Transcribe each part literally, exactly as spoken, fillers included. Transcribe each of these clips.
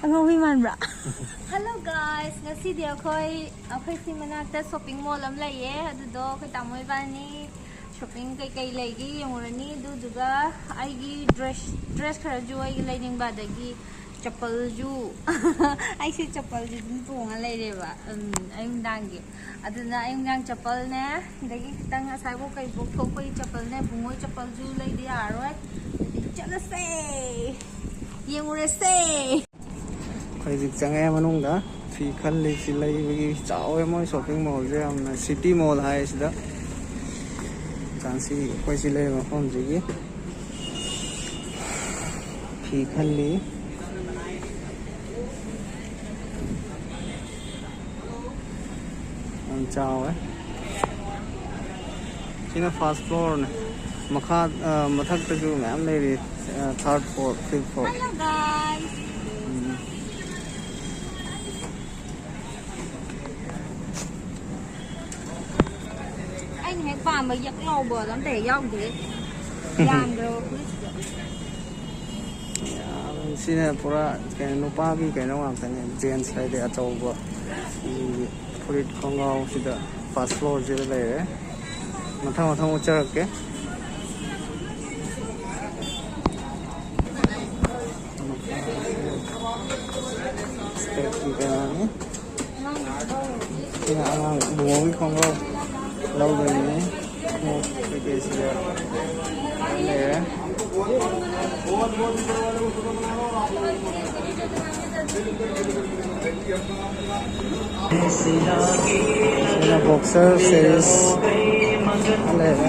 ꯑꯉꯥꯎꯕꯤ ꯃꯥꯟꯕ꯭ꯔꯥ? Hello guys, ꯉꯁꯤꯗꯤ ꯑꯩꯈꯣꯏ ꯑꯩꯈꯣꯏ ꯁꯤ ꯃꯅꯥꯛꯇ ꯁꯣꯞꯄꯤꯡ ꯃꯣꯜ ꯑꯃ ꯂꯩꯌꯦ꯫ ꯑꯗꯨꯗꯣ ꯑꯩꯈꯣꯏ ꯇꯥꯃꯣ ꯏꯕꯥꯅꯤ ꯁꯣꯞꯄꯤꯡ ꯀꯩꯀꯩ ꯂꯩꯒꯦ ꯌꯦꯡꯉꯨꯔꯅꯤ꯫ ꯑꯗꯨꯗꯨꯒ ꯑꯩꯒꯤ ꯗ꯭ꯔꯦꯁ ꯗ꯭ꯔꯦꯁ ꯈꯔꯁꯨ ꯑꯩꯒꯤ ꯂꯩꯅꯤꯡꯕ, ꯑꯗꯒꯤ ꯆꯄꯜꯁꯨ ꯑꯩꯁꯦ ꯆꯄꯜꯁꯦ ꯑꯗꯨꯝ ꯇꯣꯡꯉ ꯂꯩꯔꯦꯕ, ꯎꯝ, ꯑꯌꯨꯛ ꯅꯨꯡꯗꯥꯡꯒꯤ꯫ ꯑꯗꯨꯅ ꯑꯌꯨꯛ ꯅꯨꯡꯗꯥꯡ ꯆꯄꯜꯅꯦ, ꯑꯗꯒꯤ ꯈꯤꯇꯪ ꯉꯁꯥꯏꯐꯥꯎ ꯀꯩꯐꯥꯎ ꯊꯣꯛꯄꯒꯤ ꯆꯄꯜꯅꯦ, ꯕꯨꯡꯉꯣꯏ ꯆꯄꯜꯁꯨ ꯂꯩꯗ ꯌꯥꯔꯔꯣꯏ꯫ ꯑꯗꯨꯗꯤ ꯆꯠꯂꯁꯦ, ꯌꯦꯡꯉꯨꯔꯁꯦ꯫ ꯑꯩꯈꯣꯏ ꯍꯧꯖꯤꯛ ꯆꯪꯉꯛꯑꯦ ꯃꯅꯨꯡꯗ꯫ ꯐꯤ ꯈꯜꯂꯤ, ꯐꯤ ꯂꯩꯕꯒꯤ ꯆꯥꯎꯋꯦ ꯃꯣꯏ ꯁꯣꯞꯄꯤꯡ ꯃꯣꯜꯁꯦ ꯌꯥꯝꯅ, ꯁꯤꯇꯤ ꯃꯣꯜ ꯍꯥꯏꯁꯤꯗ꯫ ꯆꯥꯟꯁꯤ ꯑꯩꯈꯣꯏ ꯁꯤ ꯂꯩꯕ ꯃꯐꯝꯁꯤꯒꯤ ꯐꯤ ꯈꯜꯂꯤ꯫ ꯌꯥꯝ ꯆꯥꯎꯋꯦ꯫ ꯁꯤꯅ ꯐꯥꯔꯁ ꯐ꯭ꯂꯣꯔꯅꯦ꯫ ꯃꯈꯥ, ꯑ, ꯃꯊꯛꯇꯁꯨ ꯃꯌꯥꯝ ꯂꯩꯔꯤ꯫ ꯑ, third floor, fifth floor. Hello guys. ꯎꯝ꯫ ꯑꯩꯅ ꯍꯦꯛ ꯄꯥꯝꯕ ꯌꯛ ꯂꯥꯎꯕꯗꯣ ꯑꯝꯇ ꯍꯦꯛ ꯌꯥꯎꯗꯦ꯫ ꯌꯥꯝꯗ꯭ꯔꯕ ꯐꯨꯔꯤꯠꯁꯤꯗ꯫ ꯌꯥꯝ, ꯁꯤꯅ ꯄꯨꯔꯥ ꯀꯩꯅꯣ, ꯅꯨꯄꯥꯒꯤ ꯀꯩꯅꯣ ꯉꯥꯛꯇꯅꯦ, ꯖꯦꯟꯁ ꯍꯥꯏꯗꯤ ꯑꯆꯧꯕ꯫ ꯎꯝ, ꯐꯨꯔꯤꯠ ꯈꯣꯡꯒ꯭ꯔꯥꯎꯁꯤꯗ ꯐꯥꯔꯁ ꯐ꯭ꯂꯣꯔꯁꯤꯗ ꯂꯩꯔꯦ꯫ ꯃꯊꯪ ꯃꯊꯪ ꯎꯠꯆꯔꯛꯀꯦ꯫ ꯁ꯭ꯀꯔꯠꯀꯤ ꯀꯩꯅꯣꯅꯤ꯫ ꯁꯤꯅ ꯑꯉꯥꯡ ꯕꯨꯡꯉꯣꯒꯤ ꯈꯣꯡꯒ꯭ꯔꯥꯎ ꯂꯧꯗꯣꯏꯅꯦ꯫ ꯈꯣꯡꯎꯞ ꯀꯩꯀꯩꯁꯤꯗ ꯂꯩꯔꯦ꯫ ꯁꯤꯅ ꯕꯣꯛꯁꯔ ꯁꯦꯔꯤꯁ ꯂꯩꯔꯦ꯫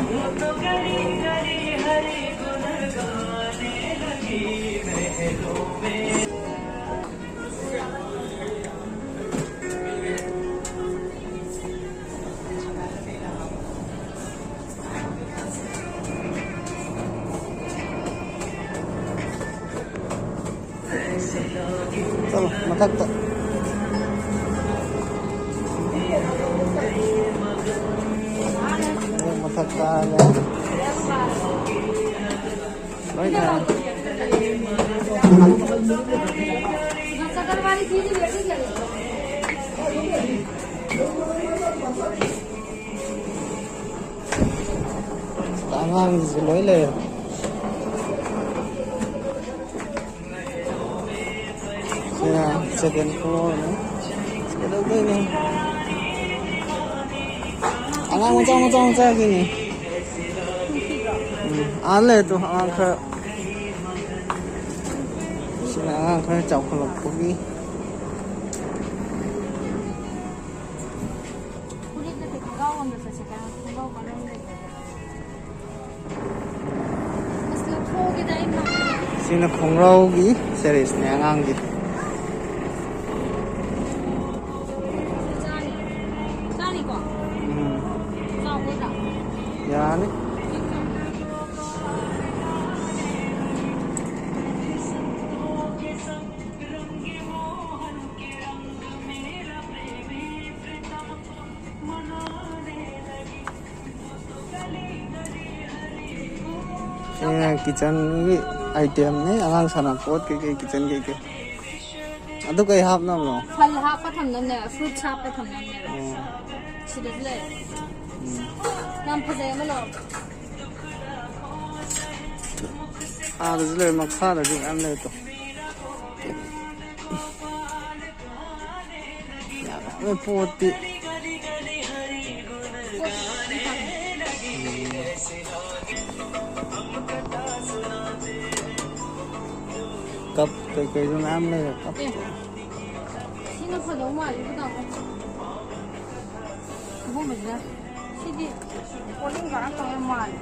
ꯆꯠꯂꯣ, ꯃꯊꯛꯇ꯫ ꯃꯊꯛ ꯀꯥꯔꯦ꯫ ꯂꯣꯏ ꯊꯥꯔꯦ꯫ ꯑꯉꯥꯡꯒꯤꯁꯨ ꯂꯣꯏ ꯂꯩꯔꯦ꯫ ꯁꯤꯅ second floorꯅꯤ꯫ ꯀꯩꯗꯧꯗꯣꯏꯅꯣ? ꯑꯉꯥꯡ ꯃꯆꯥ ꯃꯆꯥ ꯃꯆꯥꯒꯤꯅꯤ꯫ ꯎꯝ, ꯑꯥ ꯂꯩ ꯑꯗꯣ ꯑꯉꯥꯡ ꯈꯔ꯫ ꯁꯤꯅ ꯑꯉꯥꯡ ꯈꯔ ꯆꯥꯎꯈꯠꯂꯛꯄꯒꯤ꯫ ꯐꯨꯔꯤꯠ ꯅꯠꯇꯦ, ꯈꯣꯡꯒ꯭ꯔꯥꯎ ꯑꯣꯏꯅ ꯆꯠꯁꯦ꯫ ꯀꯔꯝ-, ꯈꯣꯡꯒ꯭ꯔꯥꯎ ꯀꯔꯝ ꯂꯩꯒꯦ? ꯑꯁ, ꯂꯧꯊꯣꯛꯑꯒꯦꯗ ꯑꯩ ꯃꯥ-, ꯁꯤꯅ ꯈꯣꯡꯒ꯭ꯔꯥꯎꯒꯤ series ꯅꯦ ꯑꯉꯥꯡꯒꯤ꯫ ꯆꯥꯅꯤ꯫ ꯆꯥꯅꯤꯀꯣ? ꯎꯝ꯫ ꯆꯥꯎꯒꯗ꯭ꯔꯥ? ꯌꯥꯅꯤ꯫ ꯁꯤꯅ kitchen ꯒꯤ item ꯅꯤ, ꯑꯉꯥꯡ ꯁꯥꯟꯅꯄꯣꯠ ꯀꯩꯀꯩ, kitchen ꯀꯩꯀꯩ꯫ ꯑꯗꯨ ꯀꯩ ꯍꯥꯞꯅꯕꯅꯣ? ꯐꯜ ꯍꯥꯞꯄ ꯊꯝꯅꯕꯅꯦ, fruits ꯍꯥꯞꯄ ꯊꯝꯅꯕꯅꯦꯕ꯫ ꯑꯣ꯫ ꯁꯤꯗꯁꯨ ꯂꯩ꯫ ꯎꯝ꯫ ꯌꯥꯝ ꯐꯖꯩ ꯑꯃ ꯂꯧꯔꯣ꯫ ꯑꯥꯗꯁꯨ ꯂꯩ, ꯃꯈꯥꯗꯁꯨ ꯃꯌꯥꯝ ꯂꯩ ꯇꯣ꯫ ꯌꯥꯝꯃꯦ ꯄꯣꯠꯇꯤ꯫ ꯀꯞ ꯀꯩꯀꯩꯁꯨ ꯃꯌꯥꯝ ꯂꯩꯔꯦ, ꯀꯞ꯫ ꯑꯦ, ꯁꯤꯅ ꯐꯗꯧ ꯃꯥꯜꯂꯤꯕꯨ ꯇꯥꯃꯣ꯫ ꯑꯍꯨꯝꯁꯤꯅ꯫ ꯁꯤꯗꯤ ꯄꯣꯂꯤꯡ ꯀꯥꯔꯛꯇꯧ ꯌꯥꯝ ꯃꯥꯜꯂꯦ꯫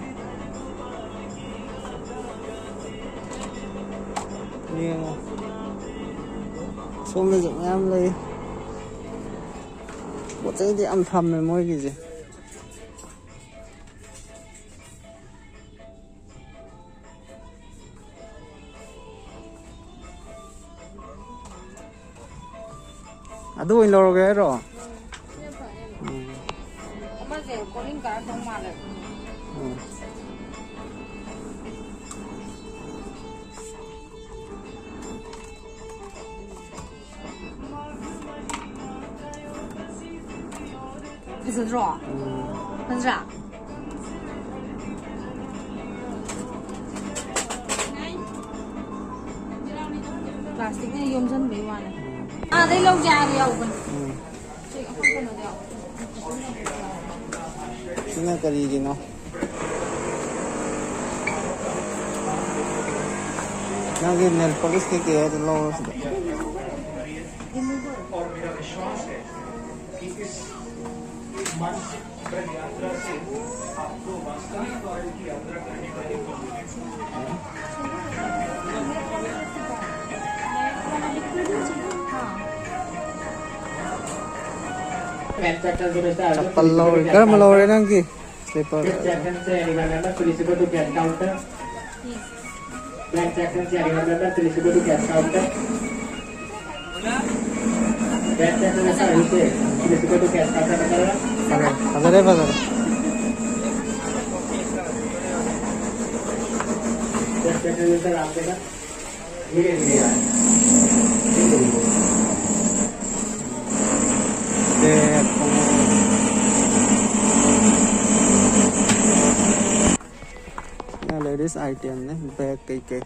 ꯌꯦꯡꯉꯣ꯫ ꯁꯣꯝꯗꯁꯨ ꯃꯌꯥꯝ ꯂꯩ꯫ ꯄꯣꯠ ꯆꯩꯗꯤ ꯌꯥꯝ ꯊꯝꯃꯦ ꯃꯣꯏꯒꯤꯁꯦ꯫ ꯑꯗꯨ ꯑꯣꯏꯅ ꯂꯧꯔꯒꯦ ꯍꯥꯏꯔꯣ? ꯎꯝ꯫ ꯑꯃꯁꯦ ꯄꯣꯂꯤꯡ ꯀꯥꯔꯛꯇꯧ ꯃꯥꯜꯂꯦ꯫ ꯎꯝ꯫ ꯅꯠꯇ꯭ꯔꯣ? ꯎꯝ꯫ ꯅꯠꯇ꯭ꯔꯥ? ꯄ꯭ꯂꯥꯁꯇꯤꯛꯅ ꯌꯣꯝꯁꯤꯟꯕꯩ ꯋꯥꯅꯤ꯫ ꯎꯝ꯫ ꯑꯥꯗꯩ ꯂꯧꯒꯦ ꯍꯥꯏꯔ ꯌꯥꯎꯕꯅꯤ꯫ ꯎꯝ꯫ ꯁꯤ ꯑꯩꯈꯣꯏ ꯀꯩꯅꯣꯗ ꯌꯥꯎꯕꯅꯤ꯫ ꯁꯤꯅ ꯀꯔꯤꯒꯤꯅꯣ? ꯅꯪꯒꯤ ꯅꯦꯜ ꯄꯣꯂꯤꯁ ꯀꯩꯀꯩ ꯍꯥꯏꯗꯣ ꯂꯧꯔꯣ ꯁꯤꯗ꯫ ꯆꯄꯜ ꯂꯧꯔꯦ꯫ ꯀꯔꯝꯕ ꯂꯧꯔꯦ ꯅꯪꯒꯤ? Slipper. ꯐꯖꯔꯦ, ꯐꯖꯔꯦ꯫ ꯁꯤꯅ ladies item ꯅꯦ, bag ꯀꯩꯀꯩ꯫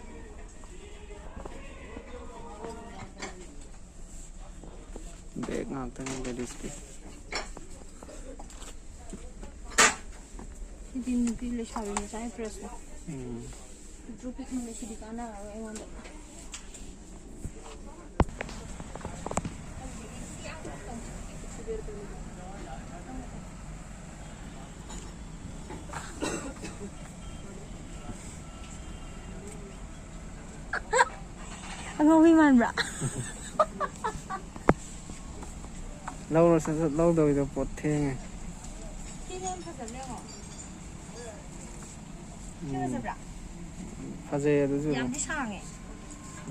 Bag ꯉꯥꯛꯇꯅꯦ ladies ꯀꯤ꯫ ꯁꯤꯗꯤ ꯅꯨꯄꯤ ꯂꯩꯁꯥꯕꯤ ꯃꯆꯥꯒꯤ dress ꯅꯦ꯫ ꯎꯝ꯫ ꯄꯤꯛꯇ꯭ꯔꯨ ꯄꯤꯛꯅ ꯁꯤꯗꯤ ꯀꯥꯟꯅꯔꯔꯣꯏ ꯑꯩꯉꯣꯟꯗ꯫ ꯑꯉꯥꯎꯕꯤ ꯃꯥꯟꯕ꯭ꯔꯥ? ꯂꯧꯔꯣ, ꯁꯠ ꯁꯠ ꯂꯧꯗꯕꯤꯗ ꯄꯣꯠ ꯊꯦꯡꯉꯦ꯫ ꯁꯤꯅ ꯍꯦꯟꯅ ꯐꯖꯕ ꯌꯦꯡꯉꯣ꯫ ꯁꯤ ꯎꯝ꯫ ꯐꯖꯕ꯭ꯔꯥ? ꯐꯖꯩ ꯑꯗꯨꯁꯨ ꯑꯗꯨꯝ꯫ ꯌꯥꯝꯗꯤ ꯁꯥꯡꯉꯦ꯫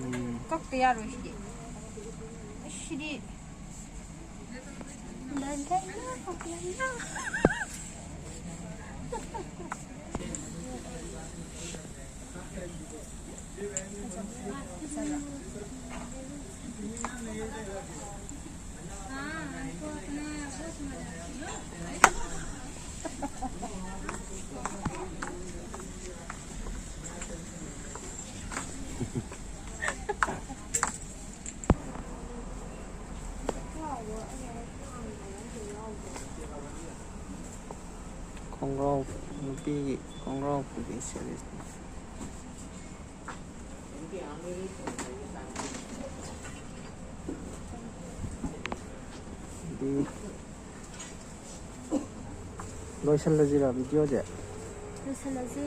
ꯎꯝ꯫ ꯀꯛꯇ ꯌꯥꯔꯣꯏ ꯁꯤꯗꯤ꯫ ꯑꯁ ꯁꯤꯗꯤ꯫ ꯅꯨꯄꯤꯒꯤ ꯈꯣꯡꯒ꯭ꯔꯥꯎ ꯈꯨꯗꯩ ꯁꯦꯠꯂꯤꯁꯦ꯫ ꯑꯗꯨꯗꯤ ꯂꯣꯏꯁꯤꯜꯂꯁꯤꯔ videoꯁꯦ? ꯂꯣꯏꯁꯤꯜꯂꯁꯤ꯫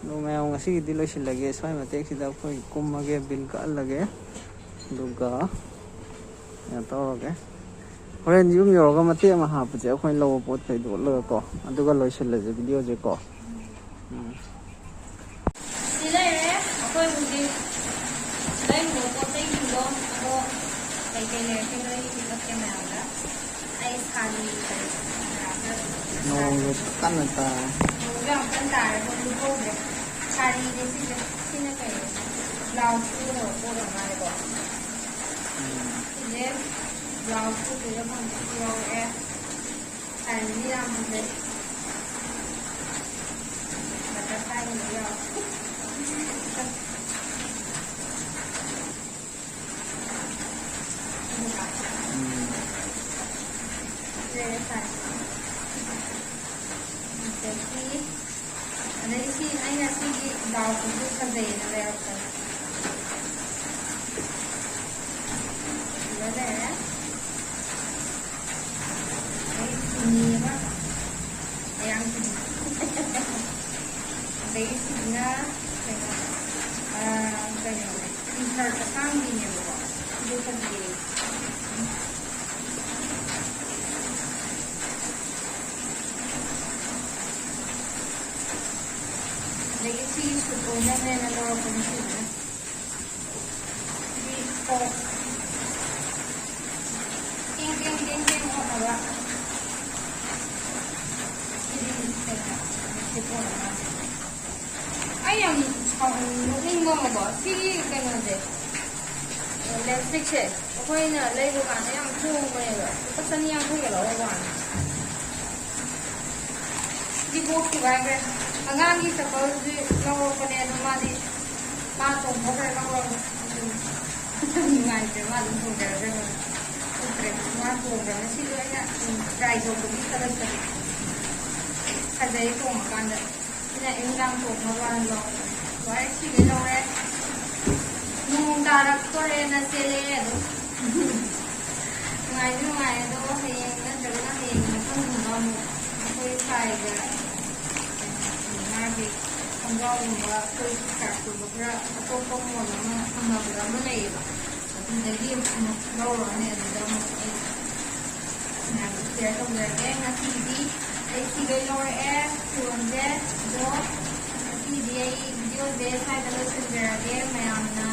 ꯑꯗꯣ ꯃꯌꯥꯝ, ꯉꯁꯤꯒꯤꯗꯤ ꯂꯣꯏꯁꯤꯜꯂꯒꯦ꯫ ꯁ꯭ꯋꯥꯏ ꯃꯇꯦꯛꯁꯤꯗ ꯑꯩꯈꯣꯏ ꯀꯨꯝꯃꯒꯦ, bill ꯀꯛꯍꯜꯂꯒꯦ, ꯑꯗꯨꯒ ꯀꯩꯅꯣ ꯇꯧꯔꯒꯦ꯫ ꯍꯣꯔꯦꯟ ꯌꯨꯝ ꯌꯧꯔꯒ ꯃꯇꯦꯛ ꯑꯃ ꯍꯥꯞꯄꯁꯦ, ꯑꯩꯈꯣꯏꯅ ꯂꯧꯕ ꯄꯣꯠꯈꯩꯗꯣ ꯎꯠꯂꯒꯀꯣ, ꯑꯗꯨꯒ ꯂꯣꯏꯁꯤꯜꯂꯁꯦ videoꯁꯦꯀꯣ꯫ ꯎꯝ꯫ ꯁꯤ ꯂꯩꯔꯦ ꯑꯩꯈꯣꯏ ꯍꯧꯖꯤꯛ ꯂꯩꯔꯨꯕ ꯄꯣꯠ ꯆꯩꯁꯤꯡꯗꯣ꯫ ꯑꯗꯣ ꯀꯩꯀꯩ ꯂꯩꯔꯛꯀꯦ ꯅꯣꯏꯒꯤ ꯄꯤꯔꯛꯀꯦ ꯃꯌꯥꯝꯗ꯫ ꯑꯩ ꯁꯥꯔꯤ ꯀꯔꯤ ꯀꯔꯥ ꯈꯔ ꯅꯣꯡꯁꯨ ꯀꯟꯅ ꯇꯥꯏ꯫ ꯅꯣꯡꯁꯨ ꯌꯥꯝ ꯀꯟꯅ ꯇꯥꯔꯦ, ꯑꯗꯣ ꯂꯨꯞꯍꯧꯗ꯭ꯔꯦ꯫ ꯁꯥꯔꯤꯅꯦ ꯁꯤꯁꯦ꯫ ꯁꯤꯅ ꯀꯩꯅꯣ? Blouse ꯁꯨꯒꯗꯕ ꯄꯣꯠ ꯑꯣꯏꯔ ꯃꯥꯜꯂꯦꯀꯣ꯫ ꯎꯝ꯫ ꯁꯤꯁꯦ blouse ꯁꯨꯗꯣꯏꯔꯥ ꯈꯪꯗꯦ, ꯁꯤ ꯌꯥꯎꯔꯛꯑꯦ꯫ ꯁꯥꯔꯤꯁꯦ ꯌꯥꯝ ꯐꯖꯩ꯫ Butterfly ꯒꯨꯝꯕ ꯌꯥꯎꯔꯦ꯫ ꯎꯝ꯫ ꯂꯩꯔꯦ ꯁꯥꯔꯤ꯫ ꯑꯗꯒꯤ ꯑꯗꯩ ꯁꯤ ꯑꯩꯅ ꯁꯤꯒꯤ blouse ꯁꯤꯁꯨ ꯐꯖꯩꯌꯦꯅ ꯂꯩꯔꯛꯄꯅꯦ꯫ ꯁꯤꯃ ꯂꯩꯔꯦ꯫ ꯑꯗꯩ ꯆꯤꯅꯤ ꯑꯃ, ꯑꯌꯥꯡ ꯆꯤꯅꯤ꯫ ꯑꯗꯩ ꯁꯤꯁꯤꯅ ꯀꯩꯅꯣ, ꯑ, ꯀꯩꯅꯣꯅꯦ, T-shirt ꯑꯁꯥꯡꯕꯤꯅꯦꯕꯀꯣ꯫ ꯁꯤꯁꯨ ꯐꯖꯩꯌꯦ꯫ ꯑꯗꯒꯤ ꯁꯤꯒꯤ suit ꯑꯣꯏꯅꯕꯅꯦꯅ ꯂꯧꯔꯛꯄꯅꯤ ꯁꯤꯁꯤꯅ꯫ ꯁꯤꯗꯤ ꯀꯣꯛ ꯀꯦꯡ ꯀꯦꯡ ꯀꯦꯡ ꯀꯦꯡ ꯑꯣꯠꯅꯕ꯫ ꯁꯤꯗꯤ ꯀꯩꯅꯣ, ꯂꯤꯞꯁꯇꯤꯛ ꯑꯣꯏꯔ ꯃꯥꯜꯂꯦ꯫ ꯑꯩ ꯌꯥꯝ ꯁꯥꯎꯅꯤꯡ-, ꯅꯣꯛꯅꯤꯡꯕ ꯑꯃꯀꯣ, ꯁꯤꯒꯤ ꯀꯩꯅꯣꯁꯦ, ꯂꯤꯞꯁꯇꯤꯛꯁꯦ ꯑꯩꯈꯣꯏꯅ ꯂꯩꯕ ꯀꯥꯟꯗ ꯌꯥꯝ ꯍꯣꯡꯕꯅꯦꯕ, ꯂꯨꯄꯥ ꯆꯅꯤ ꯌꯥꯡꯈꯩꯒ ꯂꯧꯕ ꯋꯥꯅꯤ꯫ ꯁꯤꯗꯤ ꯕꯣꯛꯁꯇꯤ ꯄꯥꯏꯈ꯭ꯔꯦ꯫ ꯑꯉꯥꯡꯒꯤ ꯆꯄꯜꯁꯤ ꯂꯧꯔꯛꯄꯅꯦ, ꯑꯗꯣ ꯃꯥꯗꯤ ꯃꯥ ꯇꯣꯡꯊꯣꯛꯈ꯭ꯔꯦ, ꯂꯧꯔꯒ ꯑꯗꯨꯝ ꯅꯨꯡꯉꯥꯏꯇ꯭ꯔꯦ, ꯃꯥ ꯑꯗꯨꯝ ꯇꯣꯡꯖꯔꯖꯅꯤ꯫ ꯎꯠꯇ꯭ꯔꯦ, ꯃꯥ ꯇꯣꯡꯈ꯭ꯔꯕꯅꯤ꯫ ꯁꯤꯁꯨ ꯑꯩꯅ ꯁꯨꯝ try ꯇꯧꯕꯒꯤ ꯈꯜꯂꯛꯄꯅꯤ꯫ ꯐꯖꯩ ꯇꯣꯡꯉꯀꯥꯟꯗ꯫ ꯁꯤꯅ ꯑꯌꯨꯛ ꯅꯨꯡꯗꯥꯡ ꯇꯣꯡꯅꯕ ꯂꯧꯕꯅꯦ꯫ ꯂꯣꯏꯔꯦ, ꯁꯤꯒꯩ ꯂꯧꯔꯦ꯫ ꯅꯣꯡ ꯇꯥꯔꯛꯇꯣꯔꯦꯅ ꯆꯦꯜꯂꯛꯑꯦ ꯑꯗꯨꯝ꯫ ꯅꯨꯡꯉꯥꯏꯗꯤ ꯅꯨꯡꯉꯥꯏ ꯑꯗꯣ, ꯍꯌꯦꯡ ꯅꯠꯇ꯭ꯔꯒꯅ ꯍꯌꯦꯡ ꯃꯊꯪꯒꯨꯝꯕ ꯑꯃꯨꯛ ꯑꯩꯈꯣꯏ ꯁꯥꯏꯒ ꯃꯥꯒꯤ ꯈꯣꯡꯒ꯭ꯔꯥꯎꯒꯨꯝꯕ, ꯑꯩꯈꯣꯏ ꯁꯥꯔꯠꯀꯨꯝꯕ ꯈꯔ ꯑꯇꯣꯞꯄ ꯃꯣꯜ ꯑꯃ ꯊꯪꯅꯕꯗ ꯑꯃ ꯂꯩꯌꯦꯕ, ꯑꯗꯨꯗꯒꯤ ꯑꯃꯨꯛ ꯂꯧꯔꯨꯔꯅꯤ꯫ ꯑꯗꯨꯗ ꯑꯃꯨꯛ ꯑꯩ ꯃꯌꯥꯝꯗ ꯁꯤꯌꯔ ꯇꯧꯖꯔꯒꯦ꯫ ꯉꯁꯤꯒꯤꯗꯤ ꯑꯩ ꯁꯤꯒꯩ ꯂꯧꯔꯛꯑꯦ ꯐꯤꯔꯣꯟꯁꯦ꯫ ꯑꯗꯣ ꯉꯁꯤꯒꯤꯗꯤ ꯑꯩ ꯚꯤꯗꯤꯑꯣꯁꯦ ꯁ꯭ꯋꯥꯏꯗ ꯂꯣꯏꯁꯤꯟꯖꯔꯒꯦ꯫ ꯃꯌꯥꯝꯅ